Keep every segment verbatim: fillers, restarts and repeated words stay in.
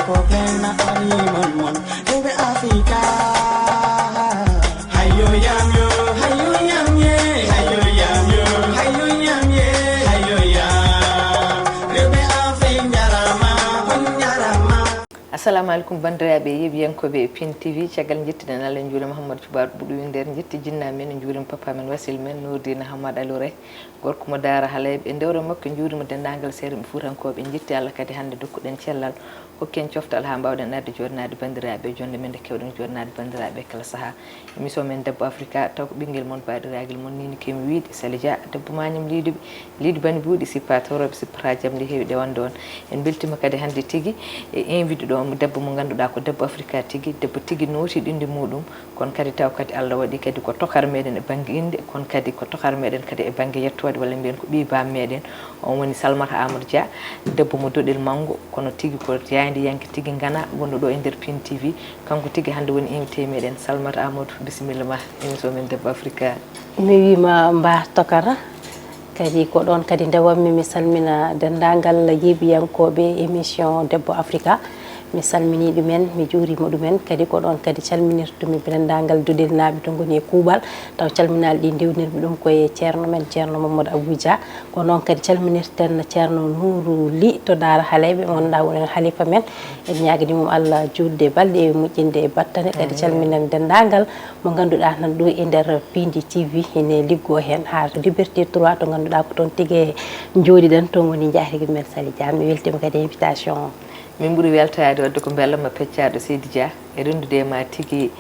Ko ɓen naɓani mon mon, rewɓe Afrika. Hayo yam yo, hayo yam ye, hayo yam yo, hayo yam ye, hayo yam. Rewɓe Afrika njarama, on njarama. Assalamu alaikum, banndiraaɓe yeeɓiyankooɓe Pin T V. Caggal njettuɗen Allah, en njuuriima Mouhamadou Cubaar Ɓuɗu Winndere, njetti jinnaaɓe men, en njuuriima papa men, wasil men, Nourdine Hamad Aloure. Gorko mo Daara Halayɓe, e dewre makko, en njuuriima denndaangal seeɗa ɓe Fuutankooɓe. En njetti Allah kadi hannde dokkuɗen cellal, hokki en coftal haa mbaawɗen arde jooɗanaade banndiraaɓe, jonnde men nde keewɗen jooɗanaade banndiraaɓe kala sahaa. Émission men Debbo Afrika, taw ko ɓinngel mon, baɗiragel mon, Nini Kemi Wiyde, Sali Dia, debbo Mañam Liiduɓe, Liidu Bani Buuɗi, sippa toroɓe, sippata jam nde heewi ɗe wonde on. En mbeltiima kadi hannde tigi e invité ɗo mo debbo mo ngannduɗaa ko debbo Afrika tigi, debbo tigi nootiiɗo innde muuɗum, kono kadi taw kadi Allah waɗi kadi ko tokar meɗen e bannge innde, kono kadi ko tokar meɗen kadi e bannge yettoode, walla mbiyen ko ɓiy baam meɗen. On woni Salmata Amadou Dia, debbo mo Doɗel Manngo, kono tigi ko jaayndiyanke tigi ngana, wonɗo ɗo e nder Pin T V. Kanko tigi hannde woni invité meɗen. Salmata Amadou, bisimilla ma, émission men Debbo Afrika. Mi wiima mba tokara, kadi ko ɗon kadi ndewammi, mi salmina denndaangal yeeɓiyankooɓe émission Debbo Afrika. Mi salminii ɗumen, mi juuriima ɗumen, kadi ko ɗon kadi calminirtumi denndaangal Doɗelnaaɓe to ngoni e kuuɓal, taw calminaali ɗi ndewnirmi ɗum ko e ceerno men, ceerno Mamadou Abou Dia. Ko noon kadi calminirten ceerno Nourou Ly to Daara Halayɓe, mo ngannduɗaa woni heen halifa men. En ñaaganii mo Allah juutde e balɗe e moƴƴinde e battane, kadi calminen denndaangal mo ngannduɗaa nan ɗo e nder Pindi T V, ene liggoo heen haa Liberté trois, to ngannduɗaa ko toon tigi njooɗiɗen, toon woni njaatigi men Sali Dia. Mi weltiima kadi e invitation o. Min ɓuri weltaade waɗde ko mbellamma peccaaɗo Seydi Dia e renndude e ma tigi,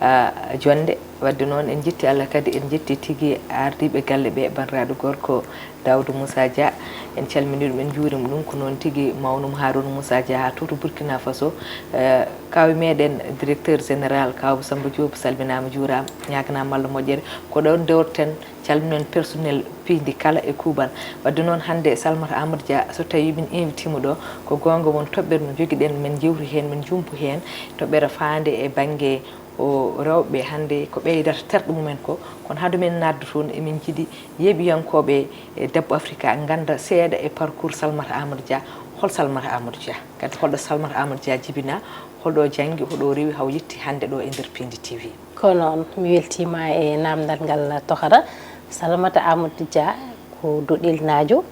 ah, jonnde. Waɗde noon, en njetti Allah kadi, en njetti tigi ardiiɓe galle ɓe, banndiraaɗo gorko Daouda Moussa Dia, en calminii ɗum, en njuuriima ɗum. Ko noon tigi mawnum Harouna Moussa Dia haa to, to Burkina Faso. Eh, kaaw meɗen directeur général, kaaw Samba Diop, salminaama, juuraama, ñaaganaama Allah moƴƴere. Ko ɗoon ndewreten, calminen personnel piindi kala e kuuɓal. Waɗde noon, hannde Salmata Amadou Dia, so tawii min invitiima ɗo, ko goonga won toɓɓere no njogiɗen, min njewti heen, min njumpu heen, toɓɓere faande e bannge o rewɓe hannde ko ɓeydata terɗe mumen ko. Kono hade men naatde toon, emin njiɗi yeeɓiyankooɓe e Debbo Afrika ngannda seeɗa e parcours Salmata Amadou Dia. Hol Salmata Amadou Dia? Kadi holɗo Salmata Amadou Dia jibina? Holɗo janngi, hoɗo rewi, haw yetti hannde ɗo e nder Pindi T V? Ko noon, mi weltiima e naamndal ngal, Tohara. Salamata Amadou Dia ko Doɗelnaajo,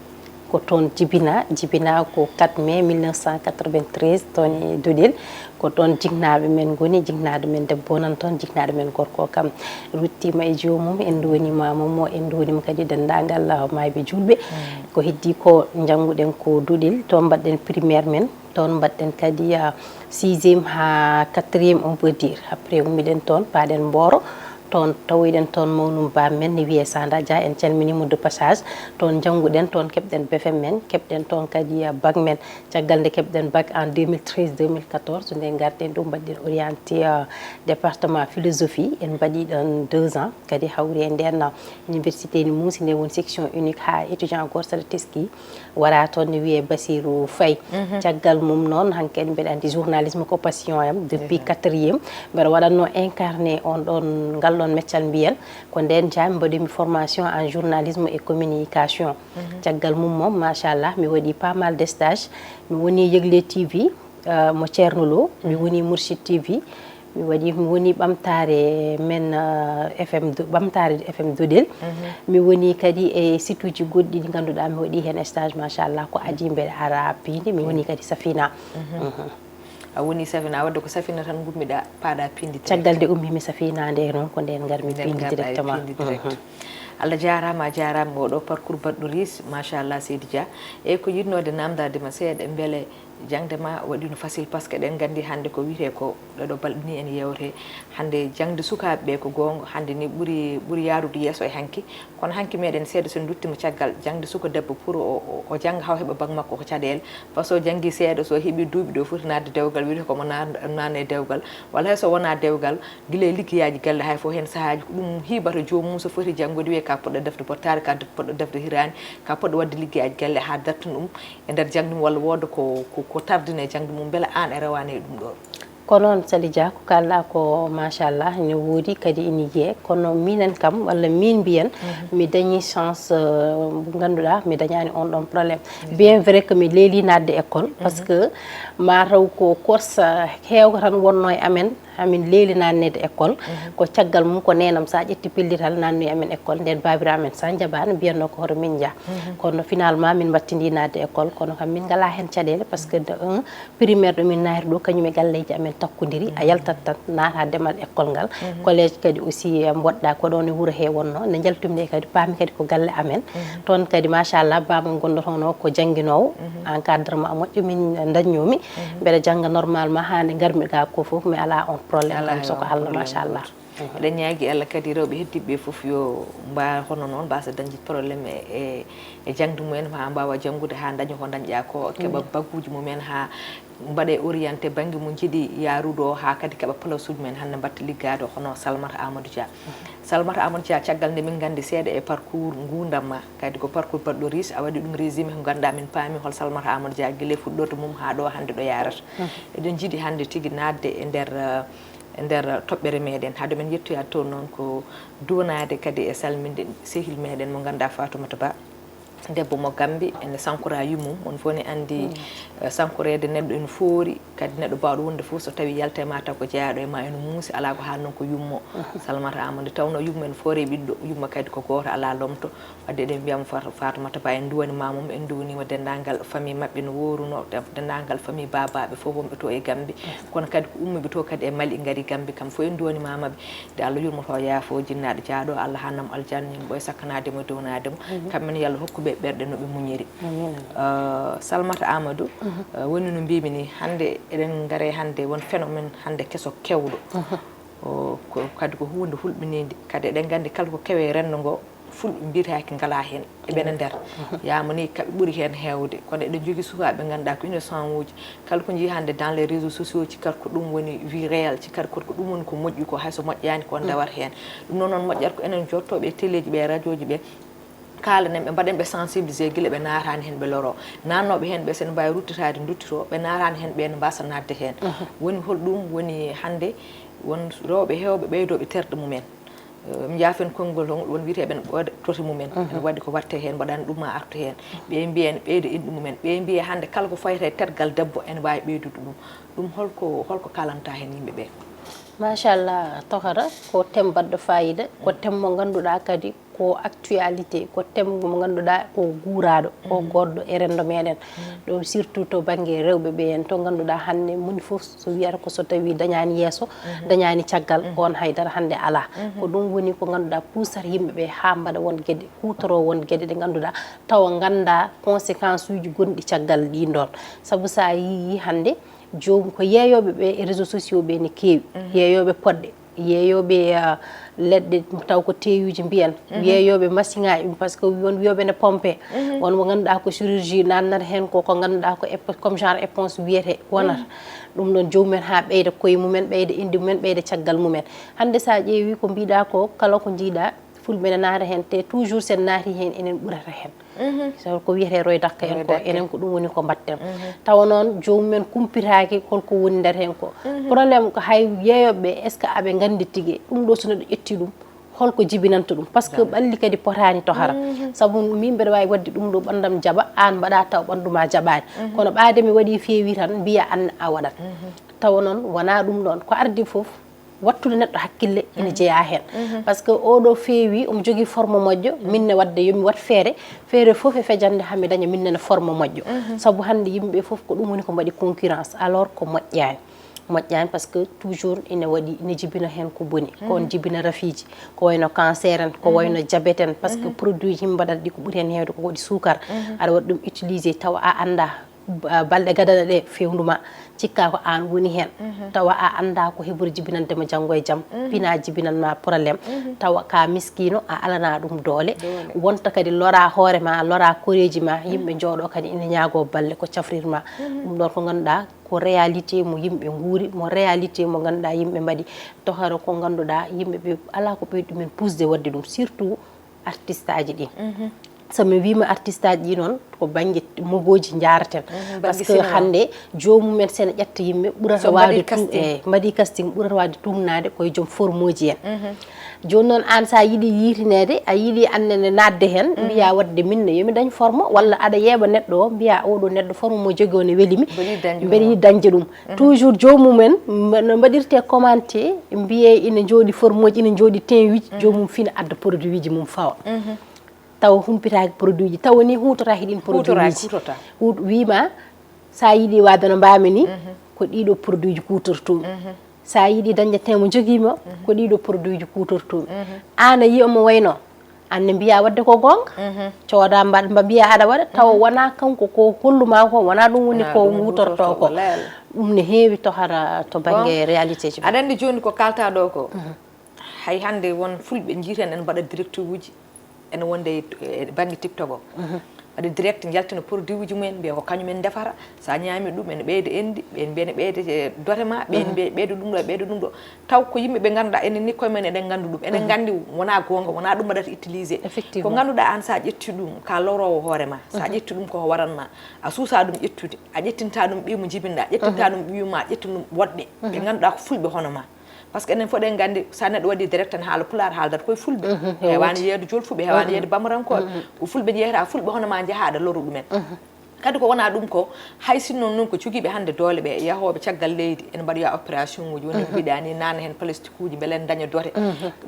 ko toon jibina, jibina ko quatre mai mille neuf cent quatre-vingt-treize, toon e Doɗel. Ko toon jinnaaɓe men ngoni, jinnaaɗo men debbo nan toon, jinnaaɗo men gorko kam ruttiima e joomum, en nduwaniima Momo, en nduwaniima kadi denndaangal, ah, maayɓe juulɓe. Ko heddii ko, njannguɗen ko Doɗel, toon mbaɗɗen primaire men, toon mbaɗɗen kadi, ah, sixième haa quatrième, on peut dire. Après, ummiɗen toon, paaɗen Mboro. Toon tawoyɗen toon mawnum baam men, ne wiyee Sanda Dia, en calminii mo de passage. Toon njannguɗen, toon keɓɗen B F M men, keɓɗen toon kadi, ah, bac men. Caggal nde keɓɗen bac en deux mille treize, deux mille quatorze, nde ngarten ɗo mbaɗɗen orienté, ah, département philosophie, en mbaɗi ɗoon deux ans. Kadi hawri e ndeen, ah, université ne muusi, nde woni section unique haa étudiant gooto saɗa teski. Wara toon ne wiyee Basirou Faye. Caggal mum noon, hanki en mbeɗa anndi journalisme ko passion am depuis quatrième. Mbeɗa waɗatno incarné on ɗon, ngal ɗon meccal mbiyen. Ko ndeen njaami mbaɗimi formation en journalisme et communication. Caggal mum moom, machallah, mi waɗi pas mal de stage. Mi woni Yegle T V, euh, mo Ceerno Lo. Mi woni Mourchid T V. Mi waɗi, mi woni Ɓamtaare men, ah, F M Do-, Ɓamtaare F M Doɗel. Mi woni kadi e site uji goɗɗi ɗi ngannduɗaa mi waɗi heen stage, machallah, ko adii mbeɗa ara piindi. Mi woni kadi Safina. A woni Safina, wadde ko Safina tan ngummiɗaa, paaɗaa piindi direct. Caggal nde ummiimi Safina nde noon, ko ndeen ngarmi piindi directement. Piindi direct. Allah jaaraama, a jaaraama, oɗo parcours baɗɗo riche, machallah, Seydi Dia. Eyi, ko yiɗnoode naamndaade ma seeɗa, mbele jaŋde ma waɗiino facile, parce que eɗen nganndi hannde ko wiyetee ko ɗo, ɗo balɗe ni en yeewte. Hannde jaŋde sukaaɓe ɓe ko goonga, hannde ni ɓuri, ɓuri yaarude yeeso e hanki. Kono hanki meɗen seeɗa so en nduttiima caggal jaŋde suka debbo pour o, o, o jaŋga haw heɓa bac makko ko caɗeele. Par ce que o jaŋgi seeɗa, so heɓi duuɓi ɗo foti naatde dewgal, wiyetee ko mo na-, naatne dewgal. Walla hay so wonaa dewgal, gila e liggeyaaji galle hay fof heen sahaaji ko ɗum hiiɓata joomum, so foti janngude wiyee ka poɗɗo defde bottaari, ka def-, poɗɗo defde hiraani, ka poɗɗo waɗde liggeyaaji galle haa dartin ɗum e nder jaŋde mum walla wooda ko, ko, ko tardini e jaŋde mum, mbele aan a rewaani e ɗum ɗoon? Ko noon, Sali Dia, ko kaalɗaa ko, machallah, ne woodi, kadi ina yiyee. Kono minen kam, walla min mbiyen, mi dañii chance, euh, mo ngannduɗaa mi dañaani oon ɗoon problème. Bien vrai que mi leelii naatde école, parce que maa taw ko course heewko tan wonnoo e amen, amin leeli naatneede école. Ko caggal mum ko neenam, so a ƴetti pellital, naatnoyi amen école, ndeen baabiraaɓe amen so njaɓaani, mbiyatnoo ko hoto min njah. Kono finalement, min mbattindii naatde école, kono kam min ngalaa heen caɗeele, parce que de un, primaire ɗo min naati ɗo, kañum e galleeji amen takkondiri, a yaltat tan, naata demal école ngal. Collège kadi aussi, eh, mboɗɗa ko ɗoon e wuro he wonnoo. Nde njaltumi nde kadi, paami kadi ko galle amen. Toon kadi, machallah, baaba gonɗo toon o ko jannginoowo, encadrement moƴƴo min ndañnoomi. Mbeɗa jannga normalement haa nde ngarmi ga ko fof, mi alaa on problème kam, so ko Allah, machallah. Eɗen ñaagi Allah kadi rewɓe heddiiɓe ɓe fof yo mbaa hono noon, mbasa dañde problème e, e, e jaŋde mumen, haa mbaawa janngude, haa ndaña ko ndañɗaa ko, keɓa baguuji mumen, haa mbaɗe orienté bannge mo njiɗi yaarude o, haa kadi keɓa place uji mumen, hannde mbaɗta liggaade hono Salmata Amadou Dia. Salmata Amadou Dia, caggal nde min nganndi seeɗa e parcours nguurndam ma, kadi ko parcours baɗɗo riche, a waɗi ɗum résumé ko ngannduɗaa min paami hol Salmata Amadou Dia, gila e fuɗɗorde mum haa ɗo hannde ɗo yaarata. Eɗen njiɗi hannde tigi naatde e nder, eh, e nder toɓɓere meɗen. Hade men yettoyaade toon noon, ko duwanaade kadi e salminde sehil meɗen mo ngannduɗaa, Fatoumata Ba, debbo mo Gambi, ene sankora yummum. On fof ne anndi, eh, sankoreede neɗɗo ene foori, kadi neɗɗo baawɗo wonde fof so tawi yalta e ma taw ko jeyaaɗo e ma ene muusi, alaa ko haalnon ko yummo. Salmata Amadou, tawnoo yummo ene foori e ɓiɗɗo, yummo kadi ko gooto, alaa lomto. Wadde eɗen mbiya mo Fat-, Fatoumata Ba, en nduwaniima mo, en nduwaniima denndaangal famille maɓɓe no wooruno, de-, denndaangal famille baabaaɓe fof wonɓe to e Gambi. Kono kadi ko ummiiɓe to kadi e Mali ngari Gambi, kam fof en nduwaniima maɓɓe. Nde Allah yurmoto yaafo jinnaaɗo jaaɗo, Allah haannam aljanna, en ɓooy sakkanaade mo, downaade mo. Kamɓe ne, yo Allah hokku ɓe ɓerɗe no ɓe muñiri. Eh, Salmata Amadou, eh, woni no mbiimi ni, hannde eɗen ngare hannde won phénomène hannde keso kewɗo. O, ko, kadi ko huunde hulɓiniinde. Kadi eɗen nganndi kala ko kewe renndo ngo, Fulɓe mbiyetaake ngalaa heen, eɓena nder. Yaama ni kaɓe ɓuri heen heewde. Kono eɗen njogii sukaaɓe ɓe ngannduɗaa ko innocent uji. Kala ko njii hannde dans les réseaux sociaux, cikkat ko ɗum woni vie réelle, cikkat ko, ko ɗum woni ko moƴƴi ko, hay so moƴƴaani ko ndewata heen. Ɗum noon, noon moƴƴata ko enen jottooɓe e teleeji ɓe, radiooji ɓe, kaalanen ɓe, mbaɗen ɓe sensibilisé gila ɓe naataani heen ɓe loroo. Naatnooɓe heen ɓe, so ene mbaawi ruttitaade, nduttitoo, ɓe naataani heen ɓe ne mbaasa naatde heen. Woni hol ɗum woni hannde won rewɓe heewɓe ɓeydooɓe terɗe mumen. Eh, mi yaafen konngol, hon won wiyeteeɓe ne ɓooyda tote mumen. Ene waɗi ko waɗte heen, mbaɗani ɗum ma artu heen. Ɓe mbiya ene ɓeyda inɗe mumen. Ɓe mbiya hannde kala ko fayta e tergal debbo ene waawi ɓeydude ɗum. Ɗum holko, holko kaalanta heen yimɓe ɓe? Machallah, Tohara, ko thème baɗɗo fayida, ko thème mo ngannduɗaa kadi ko actualité, ko thème mo ngannduɗaa ko guuraaɗo, ko goɗɗo e renndo meɗen. Ɗum surtout to bannge rewɓe ɓe en, to ngannduɗaa hannde moni fof so wiyata ko so tawi dañaani yeeso, dañaani caggal, on haydara hannde alaa. Ko ɗum woni ko ngannduɗaa puusata yimɓe ɓe haa mbaɗa won geɗe, kuutoroo won geɗe ɗe ngannduɗaa tawa nganndaa conséquence uji gonɗi caggal ɗin ɗon. Sabu so a yii hannde, joom ko yeeyooɓe ɓe e réseaux sociaux ɓe ne keewi, yeeyooɓe poɗɗe, yeeyooɓe, ah, leɗɗe taw ko teeyuuji mbiyen, yeeyooɓe masiŋaaji, parce que won wiyooɓe ne pompe, won mo ngannduɗaa ko chirurgie naatnata heen ko, ko ngannduɗaa ko épo-, comme genre éponge wiyetee wonata. Ɗum ɗon joom men haa ɓeyda koye mumen, ɓeyda innde mumen, ɓeyda caggal mumen. Hannde so a ƴeewi ko mbiɗaa ko, kala ko njiiɗaa, Fulɓe ne naata heen, te toujours so en naati heen, enen ɓurata heen. Sabu ko wiyetee roy dakka en ko, enen ko ɗum woni ko mbaɗten. Tawa noon, joomum en kumpitaaki holko woni nder heen ko. Problème ko hay yeeyooɓe ɓe, est-ce que aɓe nganndi tigi ɗum ɗo, so neɗɗo ƴetti ɗum, holko jibinanta ɗum? Parce que ɓalli kadi potaani Tohara. Sabu min mbeɗa waawi waɗde ɗum ɗo, ɓanndam jaɓa, aan mbaɗa taw ɓanndu ma jaɓaani. Kono ɓaade mi waɗi feewi tan, mbiya aan a waɗat. Tawa noon, wonaa ɗum ɗoon. Ko ardi fof, wattude neɗɗo hakkille ene jeyaa heen. Parce que oɗo feewi, omo jogii forme moƴƴo, min ne waɗde yo mi waɗ feere, feere fof e fejande haa mi daña min ne forme moƴƴo. Sabu hannde yimɓe fof ko ɗum woni ko mbaɗi concurrence, alors ko moƴƴaani. Moƴƴaani parce que toujours ina waɗi, ina jibina heen ko boni, ko on jibina rafiiji, ko wayno cancer en, ko wayno diabète en, parce que produit yimɓe mbaɗata ɗi ko ɓuri heen heewde ko waɗi suukar, aɗa waɗa ɗum utilisé tawa a anndaa. Ba-, balɗe gadano ɗe fewnduma, cikka ko aan woni heen. Tawa a anndaa ko heɓori jibinande ma janngo e jam, pina jibinan ma problème. Tawa ka miskiino, a alana ɗum doole. Wonta kadi lora hoore ma, lora koreeji ma, yimɓe njooɗo kadi ina ñaago balle ko cafrirma. Ɗum ɗon ko ngannduɗaa ko réalité mo yimɓe nguuri, mo réalité mo ngannduɗaa yimɓe mbaɗi. Tohara ko ngannduɗaa yimɓe ɓe alaa ko ɓeydi ɗumen pusde waɗde ɗum, surtout artiste aji ɗin. So mi wiima artiste aji ɗi noon, ko bannge mogooji njaaraten. Parce que hannde joomumen, so ene ƴetta yimɓe, ɓurata waawde mbaɗi casting, ɓurata waawde tuumnaade koye joom formuuji en. Jooni noon, aan, so a yiɗi yiitineede, a yiɗi annene naatde heen, mbiyaa waɗde min ne yomi dañ forme, walla aɗa yeeɓa neɗɗo o, mbiyaa oɗo neɗɗo forme mo jogi o ne weli mi. Mbeɗa yiɗi dañde ɗum. Toujours joomumen no mbaɗirte commenté, mbiyee ina njooɗi formuuji, ina njooɗi teint uji, joomum fina adda produit uji mum fawa. Tawa humpitaaki produit ji, tawa ni huutoraaki ɗin produit ji. Wiima, so a yiɗi waɗde no mbaami ni, ko ɗiɗo produit ji kuutortoomi. So a yiɗi dañde teint mo jogiimi o, ko ɗiɗo produit ji kuutortoomi. Aan a yiya omo wayno, aan ne mbiyaa waɗde ko goonga. Cooda mbaɗ mba mbiyaa aɗa waɗa, tawa wonaa kanko ko hollu maa ko, wonaa ɗum woni ko huutortoo ko. Ɗum ne heewi to hara to bannge réalité ji. Aɗa anndi jooni ko kaaltaa ɗo ko, hay hannde won fulɓe njiiten ene mbaɗa direct uji, ene wonde e bannge TikTok o. Waɗa direct, njaltina produit uji mumen, mbiya ko kañum en ndefata. So a ñaami ɗum, ene ɓeyda enɗi, ɓe mbiya ene ɓeyda dote ma, ɓe mbiya ɓeyda ɗum ɗo, ɓeyda ɗum ɗo. Taw ko yimɓe ɓe ngannduɗaa, enen ni koye men eɗen nganndi ɗum. Eɗen nganndi wonaa goonga, wonaa ɗum mbaɗata utilisé. Ko ngannduɗaa aan, so a ƴetti ɗum, ka loroowo hoore ma, so a ƴetti ɗum koko waran ma, a suusa ɗum ƴettude, a ƴettinta ɗum ɓiy mo jibinɗaa, ƴettinta ɗum ɓiy ma, ƴetta ɗum woɗɓe ɓe ngannduɗaa ko fulɓe hono ma. Parce que enen fof eɗen nganndi, so neɗɗo waɗi direct tan haala pulaar, haaldata koye fulɓe. Heewaani yeeyde jolfuɓe, heewaani yeeyde bamarankooɓe. Ko fulɓe njeyata, fulɓe hono ma njaha aɗa lora ɗumen. Kadi ko wonaa ɗum ko, hay sinno noon ko jogiiɓe hannde doole ɓe, yahooɓe caggal leydi, ene mbaɗoya opération uji, woni mbiɗa ni, naana heen plastique uji, mbele en daña dote.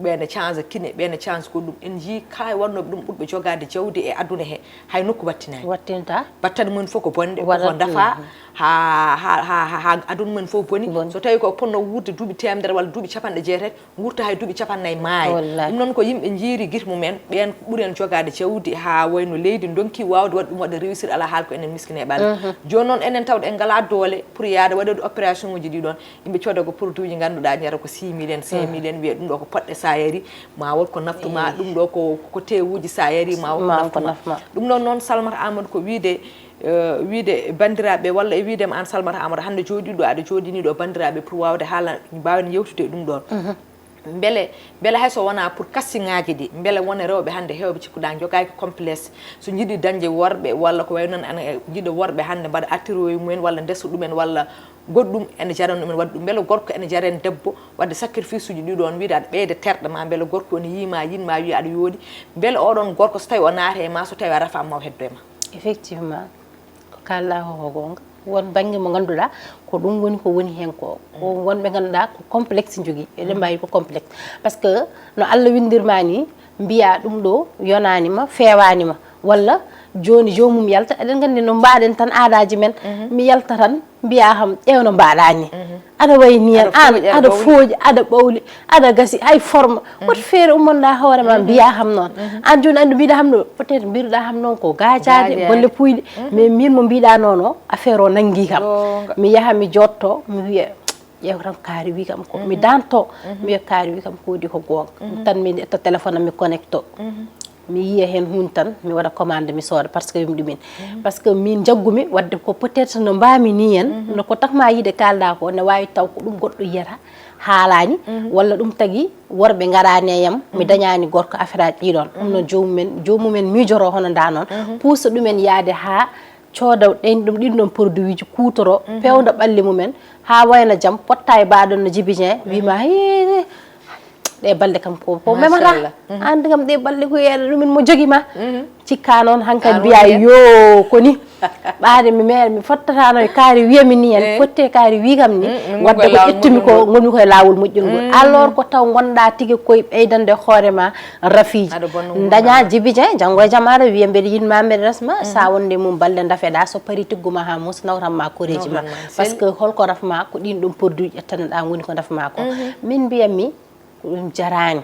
Ɓe ne change kine, ɓe ne change ko ɗum. En njii kala wonnooɓe ɗum ɓurɓe jogaade jawdi e aduna he, hay nokku wattinaani. Wattinta. Battane mum fof ko bonde, koko dafa, ha, ha, ha, ha, ha aduna mum fof boni. So tawi ko ponno wuurde duuɓi teemedere walla duuɓi capanɗe jeetati, wurta hay duuɓi capannayyi maaya. Ɗum noon ko yimɓe njiiri gite mumen, ɓeen ɓuri en jogaade jawdi haa wayno leydi, ndonki waawde waɗde ɗum, waɗde réussir, alaa haal ko enen miskine e ɓalli. Jooni noon enen tawde en ngalaa doole pour yaade waɗeede opération uji ɗi ɗoon, yimɓe cooda ko produit ji ngannduɗaa, njara ko six mille en, cinq mille en, wiya ɗum ɗo ko poɗɗe, so a yari ma won ko naftu ma, ɗum ɗo ko, ko teewuji, so a yari ma won ko naftu ma. Ɗum ɗoon noon Salmata Amadou ko wiide, eh, wiide banndiraaɓe walla e wiide ma aan Salmata Amadou hannde jooɗiiɗo aɗa jooɗini ɗo banndiraaɓe pour waawde haala, mbaawen yewtude e ɗum ɗoon. Mbele, mbele hay so wonaa pour casting aaji ɗi, mbele won e rewɓe hannde heewɓe cikkuɗaa njogaaki complexe, so njiɗi dañde worɓe walla ko wayi noon, ana njiɗa worɓe hannde mbaɗa attiroyu mumen walla ndesa ɗumen walla goɗɗum ene jarana ɗumen waɗde ɗum. Mbele gorko ene jarani debbo waɗde sacrifice uji ɗi ɗoon, wiide aɗa ɓeyda terɗe ma, mbele gorko ene yii ma, yiɗ ma, wiya aɗa yooɗi. Mbele oɗon gorko so tawi o naata e ma, so tawi a rafa ma o heddo e ma? Effectivement. Ko kaalɗaa ko, ko goonga. Won bannge mo ngannduɗaa ko ɗum woni ko woni heen ko. Ko wonɓe ngannduɗaa ko complexe njogii. Eɗen mbaawi ko complexe. Parce que no Allah winndirma ni, mbiyaa ɗum ɗo yonaani ma, feewaani ma. Walla jooni joomum yalta, eɗen nganndi no mbaɗen tan aadaaji men. Mi yalta tan, mbiyaa kam, ƴeew no mbaɗaa ni. Aɗa wayi ni en, aan aɗa fooƴi, aɗa ɓawli, aɗa gasi, hay forme. Woto feere ummonɗaa hoore ma, mbiyaa kam noon. Aan jooni aɗa mbiɗa kam ɗo, peut-être mbiruɗaa kam noon ko gaajaade, golle puyɗe. Mais miin mo mbiɗaa noon o, affaire o nanngii kam. Mi yaha, mi jooɗto, mi wiya, ƴeew tan kaari wii kam ko. Mi daanto, mi wiya kaari wii kam ko woni ko goonga. Tan mi ƴetta téléphone am, mi connecto. Mi yiya heen huunde tan, mi waɗa commande, mi sooda, parce que ɗum ɗumen. Parce que min njaggumi waɗde ko peut-être no mbaami ni en, no ko takma yiide kaalɗaa ko, ne waawi taw ko ɗum goɗɗo yiyata, haalaani, walla ɗum tagi worɓe ngaraani e yam, mi dañaani gorko, affaire aji ɗi ɗoon. Ɗum noon joomumen, joomumen miijoro hono ndaa noon, puusa ɗumen yaade haa cooda ɗen ɗum, ɗin ɗon produit ji kuutoro, pewnda ɓalli mumen, haa wayna jam, potta e baaɗon no Djiby Dieng, wiima, "Hee, ɗe balɗe kam ko, ko memata." Machallah. Aan kam ɗe balɗe ko yeeɗa ɗumen mo jogi ma. Cikka noon hankadi mbiya, "Yo, ko ni." Ɓaade mi meeɗa, mi fottatano e kaari wiyami ni en, fotte kaari wi kam ni, wadde ko ƴettumi ko, ngonmi koye laawol moƴƴol ngol. Alors ko taw ngonɗa tigi koye ɓeydande hoore ma rafiiji. Daña Djiby Dieng, janngo e jam aɗa wiya mbeɗa yiɗma, mbeɗa resma, sa wonde mum balɗe dafeɗa, so pari tigguma ha muusa, nawtan ma koreeji ma. Parce que holko rafma ko ɗin ɗum produit ƴettanoɗa ngoni ko rafma ko. Min mbiyammi ko ɗum jaraani.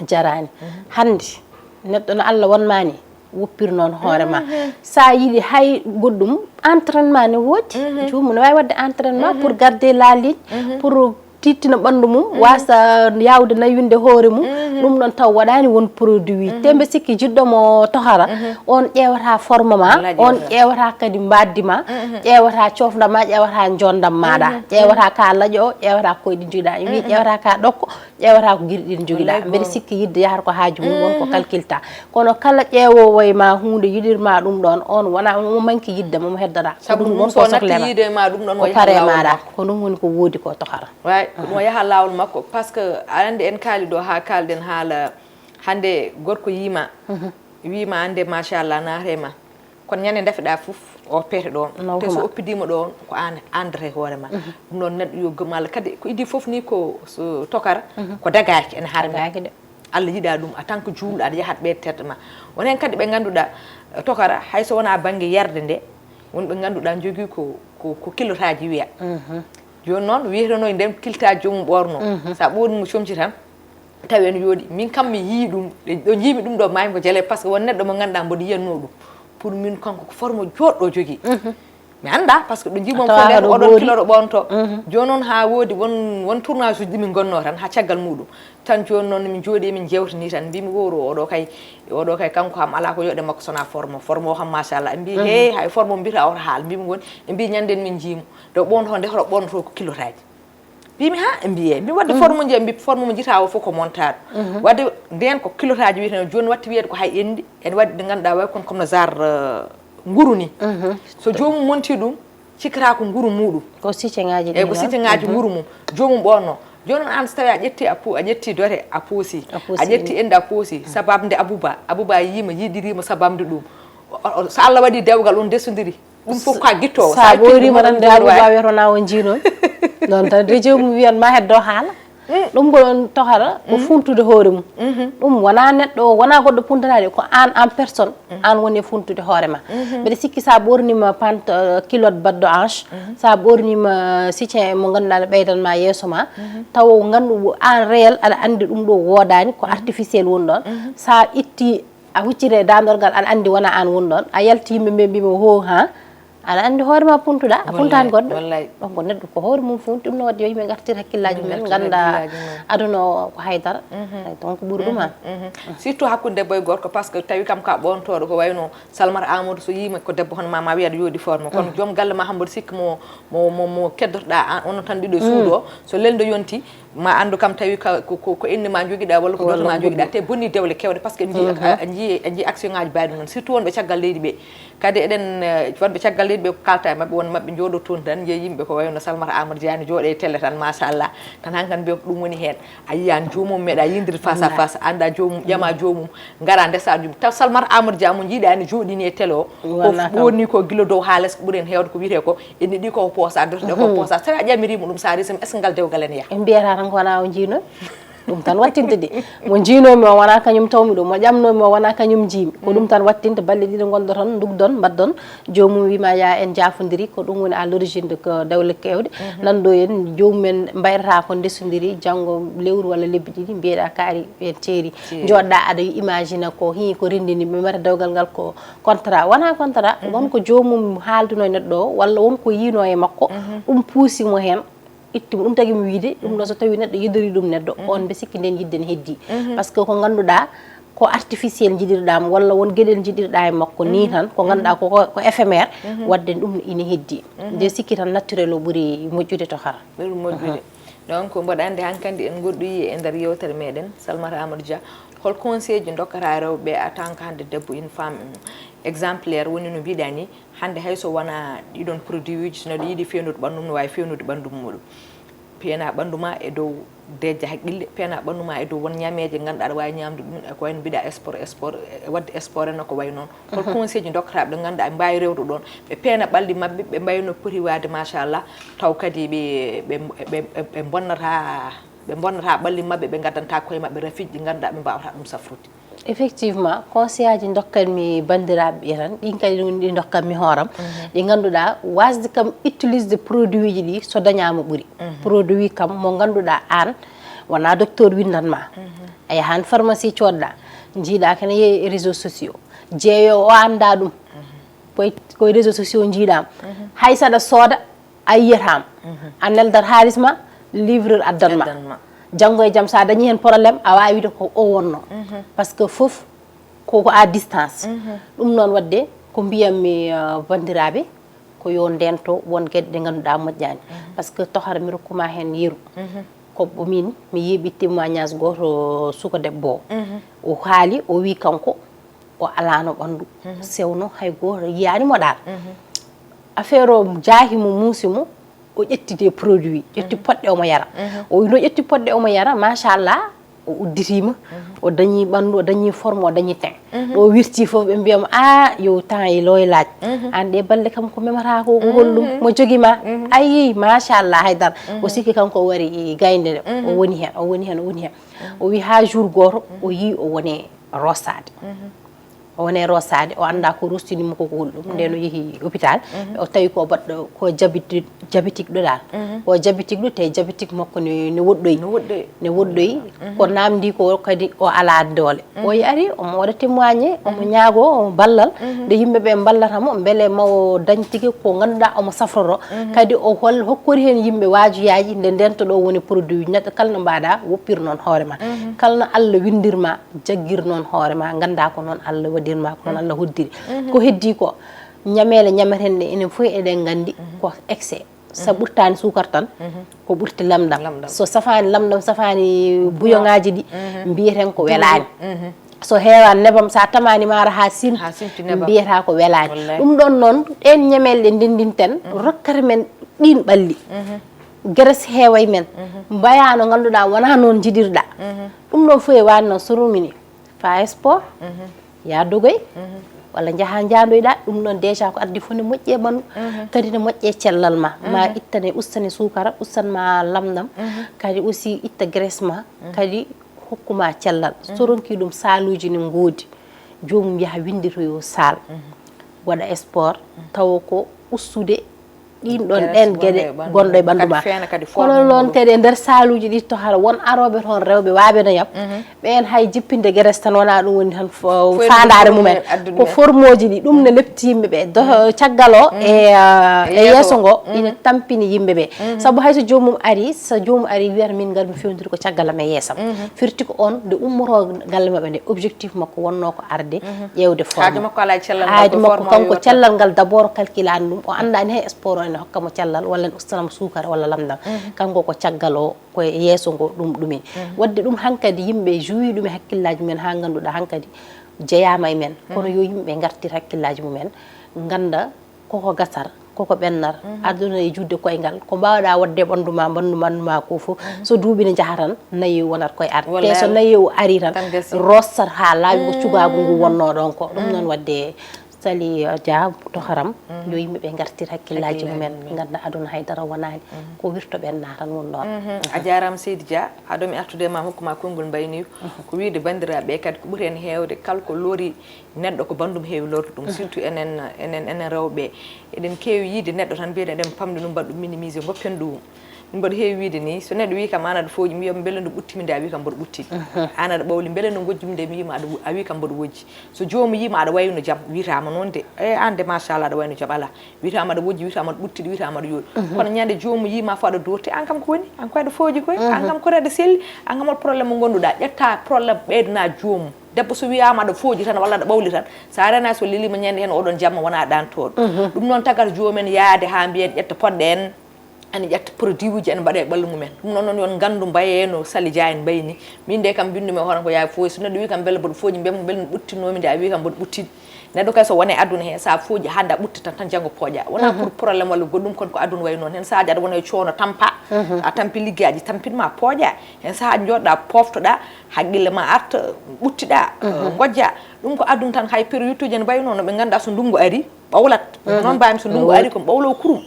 Jaraani. Hannde neɗɗo no Allah wonma ni, woppir noon hoore ma. Sa yiɗi hay goɗɗum, entraînement ne woodi. Joomum ne waawi waɗde entraînement pour garder la ligne, pour tittina ɓanndu mum, wasa yawde nawinde hoore mum, ɗum ɗon taw waɗaani won produit. Te mbe sikki jiɗɗo mo tohara, on ƴeewata forme ma, on ƴeewata kadi mbaaddi ma, ƴeewata cofnda ma, ƴeewata njondam maaɗa, ƴeewata ka laƴo, ƴeewata koyɗi njogiɗa, wi ƴeewata ka ɗokko, ƴeewata ko giɗi ɗin jogiɗa. Mbeɗa sikki yidde yahata ko haaju mum won ko calculta. Kono kala ƴeewoowo e ma huunde yiɗirma ɗum ɗon, on wona mo manki yidde mo, mo heddata. Ko ɗum won ko soklema. Ko pare maɗa. Ko ɗum woni ko woodi ko tohara. Way, ko ɗum o yaha laawol makko, par ce que aɗa anndi en kaali ɗo haa kaalɗen haala hannde gorko yiima, wiima annde machallah naate ma. Kono ñande ndafeɗa fof o peete ɗon. Te so oppidima ɗon ko an andata e hoore ma. Ɗum ɗon neɗɗo yo gëm Allah kadi ko idi fof ni ko so tokara ko dagaki ene harmi. Allah yiɗa ɗum en tant que juulɗo aɗa yahat ɓe terɗe ma. Won hen kadi ɓe ngannduɗa tokara hay so wona banggue yarde nde won ɓe ngannduɗa jogui ko ko ko kilotaji wiya. Joni noon wiyeteno e nden kiltaji joomum ɓorno sa ɓorni mo comci tan tawi ene yooɗi. Min kam mi yii ɗum ɗo jiimi ɗum ɗo maaygo jale par ce que won neɗɗo mo ngannduɗa mboɗo yiyanno ɗum pour min kanko ko forme joɗɗo jogui. Mi annda par ce que ɗo jiimon fof nden oɗon kiloɗo ɓonto. Joni noon ha woodi won won tournage uji ɗi min gonno tan ha caggal muɗum tan joni noon min jooɗi min jewtani tan mbimi wowro oɗo kay oɗo kay kanko kam ala ko yoɗe makko sona forme forme o kam machallah ɓe mbi he hay forme mbiyata oto haal mbimi woni ɓe mbi ñanden min jiimo ɗo ɓonto nde hoto ɓonto ko kilotaji. Mbimi ha mbiye mbi wadde forme ji mbi forme mo jita o fof ko montaɗo. Wadde nden ko kilotaji wiyeten joni watti wiyede ko hay endi ene waɗi ɗi ganduɗa way kon comme no genre nguru ni. So jomum monti ɗum cikkata ko nguru muɗum. Ko site ngaji eyyi ko site ngaji nguru mum. Jomum ɓonno joni an so tawi a ƴetti a pu- a ƴetti dote a puusi a ƴetti endi a puusi sababde abuba abuba yima yiɗirima sababde ɗum. O- o- so allah waɗi dewgal on desodiri. Ɗum fof ka guitto sa ɓoyrima tan de abuba wiyata wona o jiinomi. Noon tan de jomum wiyan ma heddo haala. Ɗum ko ɗon tohata ko funtude hoore mum. Ɗum wona neɗɗo o wona goɗɗo puntanaade ko an en personne an woni e funtude hoore ma. Mbeɗa sikki sa ɓornima pant culotte baɗɗo hanche, sa ɓornima soutien mo ganduɗa ne ɓeydan ma yeeso ma, tawa gandu en réel aɗa andi ɗum ɗo wodani ko artificiel woni ɗon. Sa itti a hucciti e dandorgal aɗa andi wona an woni ɗon a yalti yimɓe ɓe mbima ho ha. Aɗa anndi hoore ma puntuɗa a puntaani goɗɗo. Ɗon ko neɗɗo ko hoore mum funti ɗum no waɗde yo yimɓe ngartir hakkillaaji mumen ngannda aduna o ko haydara. Donc ɓuri ɗum han. Surtout hakkunde debbo e gorko par ce que tawi kam ka ɓoontooɗo ko wayno Salmata Amadou so yiima ko debbo hono ma ma wiya aɗa yooɗi forme kono joom galle ma hamboɗo sikki mo mo mo mo keddotoɗa an onon tan ɗiɗo e suudu o so leldo yonti ma anndu kam tawi ko ko inde ma jogiɗa walla ko doto ma jogiɗa te bonni dewle kewɗe par ce que en jii en jii action ngaji mbaɗi noon surtout wonɓe caggal leydi ɓe. Kadi eɗen wonɓe caggal leydi ɓe ko kalta e maɓɓe won maɓɓe jooɗo toon tan njiya yimɓe ko wayno Salmata Amadou Dia ne jooɗe e télé tan machallah tan hankkadi mbiya ko ɗum woni heen a yiyan joomum meeɗa yindirde face à face annda joomum ƴama joomum ngara ndesa ɗum taw Salmata Amadou Dia mo jiiɗa ene jooɗini e télé o ko woni ko gila dow ha les ko ɓuuri en heewde ko wiyete ko ene ɗi koko poosa dotoɗe ko poosa so tawi a ƴamirima ɗum sa resima est ce que ngal dewgal ene yaha en mbiyata tan ko wona o jiinomi. Ɗum tan wattinte de mo jiinomi o wona kañum tawmi ɗum mo ƴamnomi o wona kañum jiimi ko ɗum tan wattinte balɗe ɗiɗo gonɗo toon ndugdon mbaɗdon. Jomum wima ya en jafodiri ko ɗum woni à l'origine de ko dewle kewɗe. Nanɗo en jomumen mbaytata ko ndesodiri janggo lewru walla lebbi ɗiɗi mbiyeɗa kaari en teeri. Joɗɗa aɗa imagine ko hi ko rendini ɓe mbaɗa dewgal ngal ko contrat wona contrat won ko jomum haalduno e neɗɗo o walla won ko yino e makko. Ɗum puusi mo hen. Ittimo ɗum tagi mi wiide ɗum ɗo so tawi neɗɗo yidori ɗum neɗɗo on mbe sikki nden yidde ne heddi. Par ce que ko ganduɗa ko artificiel jiɗirɗamo walla won gueɗel jiɗirɗa e makko ni tan ko ganduɗa ko ko éphémère. Wadde ɗum ina heddi. Nde sikki tan naturel o ɓuuri moƴƴude to hara. Ɓuri moƴƴude. Donc mboɗo andi hankandi en goɗɗoyi e nder yewtere meɗen Salmata Amadou Dia hol conseil ji dokkata rewɓe en tant que hande debbo une femme exemplaire woni no mbiɗa ni. Hannde hay so wonaa ɗii ɗoon produit uji, so neɗɗo yiɗi feewnude ɓanndu mum, no waawi feewnude ɓanndu mum muɗum. Peena ɓanndu maa e dow deeƴde haqqille, peena ɓanndu maa e dow won ñameeje ngannduɗaa aɗa waawi ñaamde ɗum, e ko wayi no mbiɗa sport, sport, e waɗde sport en ko wayi noon. Hol conseil ji ndokkataa ɓe ngannduɗaa ɓe mbaawi rewde ɗoon, ɓe peena ɓalli maɓɓe, ɓe mbayi no poti waade machallah, taw kadi ɓe ɓe ɓe ɓe bonnataa ɓe bonnataa ɓalli maɓɓe, ɓe ngaddantaa koye maɓɓe rafiiji ɗi ngannduɗaa ɓe mbaawataa ɗum safrude. Effectivement, conseil aji dokkatmi banndiraaɓe ɓe tan, ɗin kadi ɗum ɗi dokkatmi hooram. Ɗi ngannduɗaa wasde kam utiliser produit ji ɗi so dañaama ɓuri. Produit kam mo ngannduɗaa aan wonaa docteur winndan ma. A yahan pharmacie coodɗa, njiiɗa kene yehi e réseaux sociaux. Jeeyo o annda ɗum. Koye koye réseaux sociaux njiiɗaam. Hay saɗa sooda a yiyataama. A neldat haalis ma Livreur addan ma. Janngo e jam, so a dañii heen problème, a waawi wiide ko o wonno. Parce que fof ko, ko à distance. Ɗum noon waɗde ko mbiyammi, euh, banndiraaɓe, ko yo ndento won geɗe ɗe ngannduɗaa moƴƴaani. Parce que tohara mi rokkuma heen yeru. Ko min mi yeeɓi témoignage gooto suka debbo o. O haali, o wi kanko o alaano ɓanndu. Sewno hay gooto yiyaani mo ɗaal. Affaire o jaahi mo muusi mo, o ƴetti des produits, ƴetti poɗɗe omo yara. O wi no ƴetti poɗɗe omo yara, machallah, o udditiima, o dañi ɓanndu, o dañi forme, o dañi teint. O wirti fof, ɓe mbiyamo, "A, yo temps yi looy laaj. Aan ɗe balle kam ko memata ko, ko holɗum? Mo jogi ma?" Ayi, machallah, haydara. O sikki kanko o wari e gaynde nde. O woni heen, o woni heen, o woni heen. O wi haa jour gooto, o yii o woni rosaade. O woni rosaade, o anndaa ko rostini mo ko, ko holɗum. Nden o yehi hôpital, o tawi ko baɗɗo, ko diabétique, diabétique ɗo ɗaal. Ko diabétique ɗo, te diabétique makko ne, ne woɗɗoyi. Ne woɗɗoyi. Ne woɗɗoyi. Ko namdi ko kadi o alaa doole. O ari, omo waɗa témoigné, omo ñaago, omo ballal, nde yimɓe ɓe mballata mo, mbele ma o dañ tigi ko ngannduɗaa omo safroro. Kadi o hol-, hokkori heen yimɓe waajuyaaji, nde ndento ɗo woni produit neɗɗo kala no mbaɗa, woppir noon hoore ma. Kala no Allah windir ma, jaggir noon hoore ma, ngannda ko noon Allah waɗirma, ko noon Allah hoddiri. Ko heddi ko, ñameele ñameten ɗe, enen fof eɗen nganndi ko excès. So ɓurtaani suukar tan, ko ɓurti lamndam. Lamndam. So safaani lamndam, safaani buyoŋaaji ɗi, mbiyeten ko welaani. So heewaani nebam, so a tamaani maaro haa simti, mbiyata ko welaani. Wallaahi. Ɗum ɗoon noon, ɗeen ñameele ɗe ndenndinten, rokkata men ɗiin ɓalli. Geres heewa e men. Mbayaa no ngannduɗaa wonaa noon njiɗirɗaa. Ɗum ɗoon fof e waani noon so rumini, faa e sport, yaa dogoy, walla njahaa njaandoyɗaa. Ɗum ɗoon déjà ko addi fof ne moƴƴi e ɓanndu, kadi ne moƴƴi e cellal ma. Ma ittane, ustane suukara, ustan ma lamndam, kadi aussi itta graisse ma, kadi hokku ma cellal. So ronki ɗum, saaluuji ne ngoodi. Joomum yaha winnditoyo saal, waɗa sport, tawa ko ustude ɗiin ɗoon, ɗeen geɗe gonɗo e ɓanndu ma. Kono noon kadi e nder saaluuji ɗi to hara won arooɓe toon rewɓe waaɓe no yam, ɓeen hay jippinde geres tan wonaa ɗum woni tan fo-, faandaare mumen. Ko formooji ɗi, ɗum ne lepti yimɓe ɓe. Do-, caggal o e, ah, e yeeso ngo ina tampini yimɓe ɓe. Sabu hay so joomum ari, so joomum ari wiyata min ngar mi fewndiri ko caggal am e yeesam. Firti ko on nde ummotoo galle maɓɓe nde, objectif makko wonnoo ko arde ƴeewde forme. Haaju makko alaa e cellal ngal, aadi ko makko forme o kanko yowata. Cellal ngal d'abord o calculaani ɗum, o anndaani hay sport o ene hokka mo cellal walla ene ustanamo suukara walla lamndam. Kanko ko caggal o, ko e yeeso ngo ɗum ɗumen. Waɗde ɗum hankadi yimɓe juwi ɗum e hakkillaaji mumen haa ngannduɗaa hankadi jeyaama e men. Kono yo yimɓe ngartir hakkillaaji mumen, ngannda koko gasar, koko ɓennar, aduna e juutde koyngal. Ko mbaawɗaa waɗde e ɓanndu ma, ɓanndu ma, ɓanndu ma ko fof, so duuɓi ne njaha tan, nayi wonat koye arde. Te so nayi o ari tan, rossat haa laaɓi ko cugaagu ngu wonnoo ɗoon ko. Ɗum noon waɗde Sali, uh, Dia to haram, yo yimɓe ɓe ngartir hakkillaaji mumen, ngannda aduna hay dara wonaani. Ko wirto ɓennaa tan woni ɗoon. A jaaraama Seydi Dia, haɗo mi artude ma, hokku ma konngol mbayniiko. Ko wiyde banndiraaɓe ɓe kadi ko ɓuri heen heewde kala ko loori neɗɗo ko banndum heewi lorde ɗum, surtout enen, enen, enen rewɓe. Eɗen keewi yiyde neɗɗo tan, mbiyen eɗen pamɗi ɗum, mbaɗa ɗum minimiser, ngoppen ɗum. Min mbaɗa heewi wiyde ni, so neɗɗo wii kam, "Aan aɗa fooji," mi wiya, "Mbele no ɓuttimi nde a wii kam mboɗo ɓuttimi?" Aan aɗa ɓawli, "Mbele no ngojjumi nde mi yii ma aɗa, a wii kam mboɗo wojji?" So joomum yii ma aɗa wayno jam, wiytaama noon de. "E aan de, machallah, aɗa wayno jam alaa." Wiytaama aɗa wojji, wiytaama aɗa ɓuttiɗi, wiytaama aɗa yooɗi. Kono ñande joomum yii ma fof aɗa doorti, aan kam ko woni? Aan ko aɗa fooji koy, aan kam ko aɗa selli, aan kam won problème mo ngannduɗaa. Ƴetta problème ɓeydanaa joomum. Debbo so wiyaama aɗa fooji tan walla aɗa ɓawli tan, so a renaa so leliima ñande heen oɗon jamma wonaa ɗaantooɗo. Ɗum noon tagata joomum en yahde haa mbiyen ƴetta poɗɗe en, ene ƴetta produit uji ene mbaɗa e ɓallu mum en. Ɗum noon noon yo on nganndu mbayee no Sali Dia en mbayi ni. Min de kam mbinndu-mi hoore ko yaha fooji. So neɗɗo wii kam mbele mboɗo fooji, mbiyam mbele no ɓuttinoo-mi nde a wii kam mboɗo ɓuttini. Neɗɗo kay so woni e aduna hee, so a fooji hannde a ɓuttitat tan, janngo pooƴa. Wonaa pour problème walla goɗɗum, kono ko aduna wayi noon. Heen sahaaji aɗa wona e coono tampa, a tampi liggeyaaji, tampin ma pooƴa. Heen sahaaji njooɗoɗaa, pooftoɗaa, haqqille ma arta, ɓuttiɗaa, ngojja. Ɗum ko aduna tan, hay période uji ene mbayi noon, no ɓe ngannduɗaa so ndunngu ari, ɓawlat. Noon mbaawmi so ndunngu ari, ko ɓawlo kurum.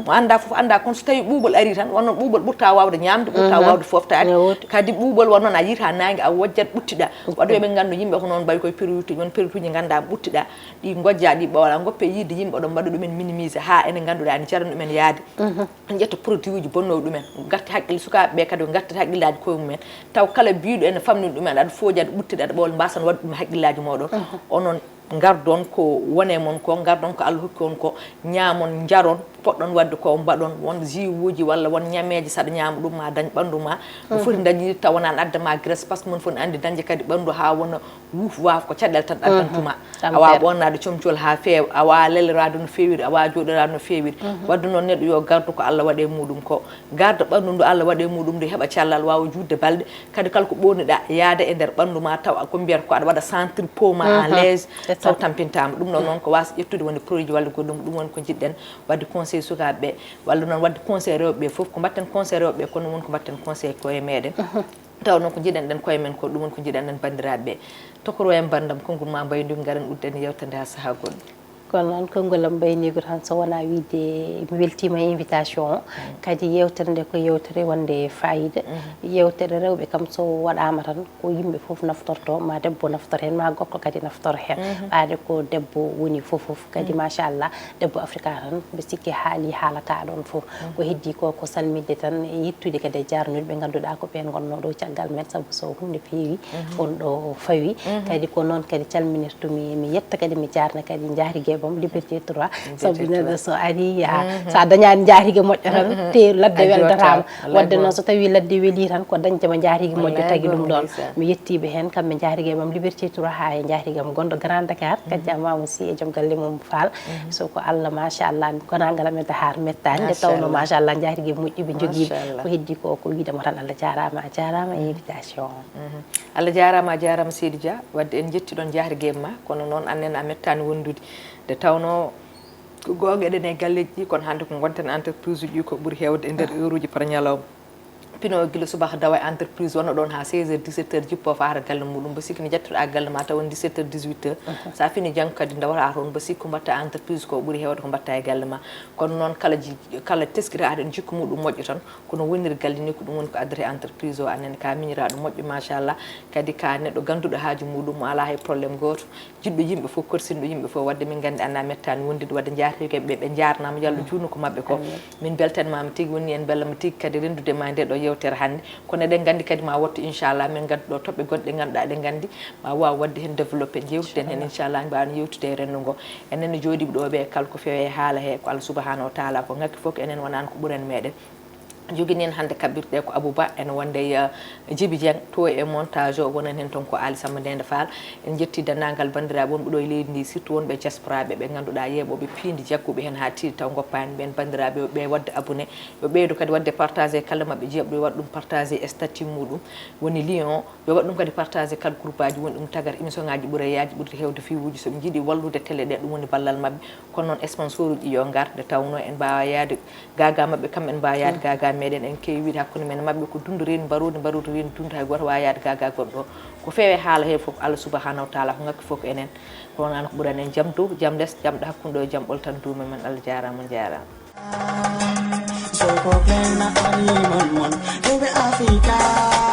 Mo anndaa fof anndaa, kono so tawii ɓuuɓol ari tan, wonno ɓuuɓol ɓurta waawde ñaamde, ɓurta waawde fooftaade. Kadi ɓuuɓol won noon a yiyta naange, a wojjat, ɓuttiɗaa. Waɗi yo ɓe nganndu yimɓe ko noon mbayi koye période uji, won période uji nganndaa ɓuttiɗaa. Ɗi ngojja, ɗi ɓawla, ngoppe yiide yimɓe ɗo mbaɗa ɗumen minimiser haa ene ngannduɗaa ene jarani ɗumen yaade. Ƴetta produit uji bonnooɗi ɗumen, ngatti haqqille sukaaɓe ɓe kadi, ɓe ngattata haqqillaaji koye mumen. Taw kala biyɗo ene famɗi ɗumen, aɗa fooji, aɗa ɓuttiɗi, aɗa ɓawla, mbaasan waɗde ɗum haqqillaaji mooɗon. Onon ngardon ko woni e mon ko, ngardon ko Allah hokki on ko, ñaamon, njaron, Poɗɗon waɗde ko mbaɗon won jus uji walla won ñameeje, saɗa ñaama ɗum ma dañ ɓanndu ma. No foti dañde tawa wonaa adda ma graisse, parce que mon foti anndi dañde kadi ɓanndu haa wona wuuf waaf ko caɗeele tan addantuma. A waawa ɓonnaade comcol haa feewa, a waawa leliraade no feewiri, a waawa jooɗiraade no feewiri. Waɗde noon neɗɗo yo gardo ko Allah waɗi e muɗum ko. Garda ɓanndu ndu Allah waɗi e muɗum ndu heɓa cellal, waawa juutde balɗe. Kadi kala ko ɓonuɗa yaada e nder ɓanndu ma taw ko mbiyata ko aɗa waɗa sentir peau ma à l'aise, taw tampintaama. Ɗum ɗo noon ko waasa ƴettude woni produit walla goɗɗum, ɗum woni ko jiɗɗen waɗde conseil sukaaɓe ɓe, walla noon waɗde conseil rewɓe ɓe fof. Ko mbaɗten conseil rewɓe ɓe, kono woni ko mbaɗten conseil koye meɗen. Taw noon ko jiɗanɗen koye men ko, ɗum woni ko jiɗanɗen banndiraaɓe ɓe. Tokoro en banndam konngol ma mbayndi, ngaren udden yewtere nde haa sahaa goɗɗo. Kono noon konngol am mbayniigu tan, so wonaa wiide mi weltiima e invitation o. Kadi yewtere nde ko yewtere wonde fayida. Yewtere rewɓe kam so waɗaama tan ko yimɓe fof naftorto, ma debbo naftor heen, ma gorko kadi naftor heen. Ɓaade ko debbo woni fof fof. Kadi machallah, debbo Afrika tan mbi sikki haali haala ka ɗon fof. Ko heddi ko ko salminde tan e yettude kadi e jarnude ɓe ngannduɗaa ko ɓeen ngonnoo ɗo caggal men, sabu so huunde feewi on ɗo fawi. Kadi ko noon kadi calminirtumi, mi yetta kadi mi jarna kadi njaarige bam Liberté trois. Sabu neɗɗo so ari, so a dañaani njaarige moƴƴo tan te ladde weldataama. Wadde noon so tawi ladde weli tan ko dañde ma njaarige moƴƴo tagi ɗum ɗon. Mi yettiiɓe heen kamɓe njaarige bam Liberté trois haa e njaarige am gonɗo Grand Dakar, kadi jamma aussi e joom galle mum Fall. So ko Allah machallah, gonangal amen to haar mettaani, nde tawno machallah njaarige moƴƴi ɓe njogii. Ko heddi ko ko wiide mo tan Allah jaaraama, a jaaraama e invitation o. Allah jaaraama, a jaaraama Seydi Dia. Wadde en njetti ɗon njaarige ma, kono noon annen a mettaani wondude. Nde tawno ko goonga eɗen e galleeji ɗi, kono hannde ko ngonten entreprise uji ko ɓuri heewde e nder heure uji par ñalawma. Pino gila subaka dawa e entreprise wonno ɗon haa seize heures, dix-sept heures, jippo faata galle muɗum. Mbo sikki ne jattuɗa galle ma taw won dix-sept heures, dix-huit heures. Sa fini janngo kadi ndawata toon, mbo sikku mbatta entreprise ko ɓuri heewde ko mbatta e galle ma. Kono noon kala ji-, kala teskiraɗo en jikku muɗum moƴƴo tan, kono woniri galle ni ko ɗum woni ko addata e entreprise o. Annen ka miñiraɗo moƴƴo machallah, kadi ka neɗɗo ganduɗo haaju muɗum, mo ala hay problème gooto. Jiɗɗo yimɓe fof, korsinɗo yimɓe fof, wadde min nganndi annaa mettaani wondude, wadde njaarnooɓe ɓe, ɓe njaarnaama, yo Allah juutnu ko maɓɓe ko. Min mbeltanmaama tigi, woni en mbellamma tigi kadi renndude ma e nde ɗo yewtere hannde. Kono eɗen nganndi kadi ma wottu inchallah, min ngaddu ɗo toɓɓe goɗɗe ɗe ngannduɗaa eɗen nganndi ma waaw wadde heen développé, jewtiden heen inchallah, mbaawen yewtude e renndu ngo. Enen no jooɗiiɓe ɗo ɓe kala ko feewi e haala he ko Allah subhanahu wa taala ko ŋakki fof, ko enen wonaan ko ɓuren meɗen. Jogini en hannde kaɓirɗe ko Abou Ba, ene wonde e, eh, Djiby Dieng, to e montage o, wonen heen toon ko Ali Samba Ndende Fall. En njetti denndaangal banndiraaɓe wonɓe ɗo e leydi ndi, surtout wonɓe diaspora ɓe, ɓe ngannduɗaa yeeɓooɓe piindi jagguɓe heen haa tiiɗi taw ngoppaani ɓeen. Banndiraaɓe yo ɓe waɗde abonné, yo ɓeydo kadi waɗde partagé kala maɓɓe jiyaaɓe, yo waɗ ɗum partagé e statut muɗum, woni lien o, yo waɗ ɗum kadi partagé kala groupe aji woni ɗum tagar émission ngaji ɓuura yaji ɓurti hewde fiwuji, so ɓe njiɗi wallude télé ɗe, ɗum woni ballal maɓɓe. Kono noon sponsor uji yo ngar, nde tawno en mbaawa yaade gaga maɓɓe, kamɓe en mbaawa yaade gaga meɗen. En keewi wiide hakkunde men e maɓɓe ko dundu reeni mbaroodi, mbaroodi reeni dundu, hay gooto waawa yaade gaga goɗɗo. Ko feewi haala he fof, Allah subhanahu wa taala ko ŋakki fof ko enen. Ko wonano ko ɓurani en jam dow, jam les, jam ɗo hakkunde o, jam ɓolo tan duuma men. Allah jaaraama, on jaaraama. Soko ken na animal mon, ebe Afrika.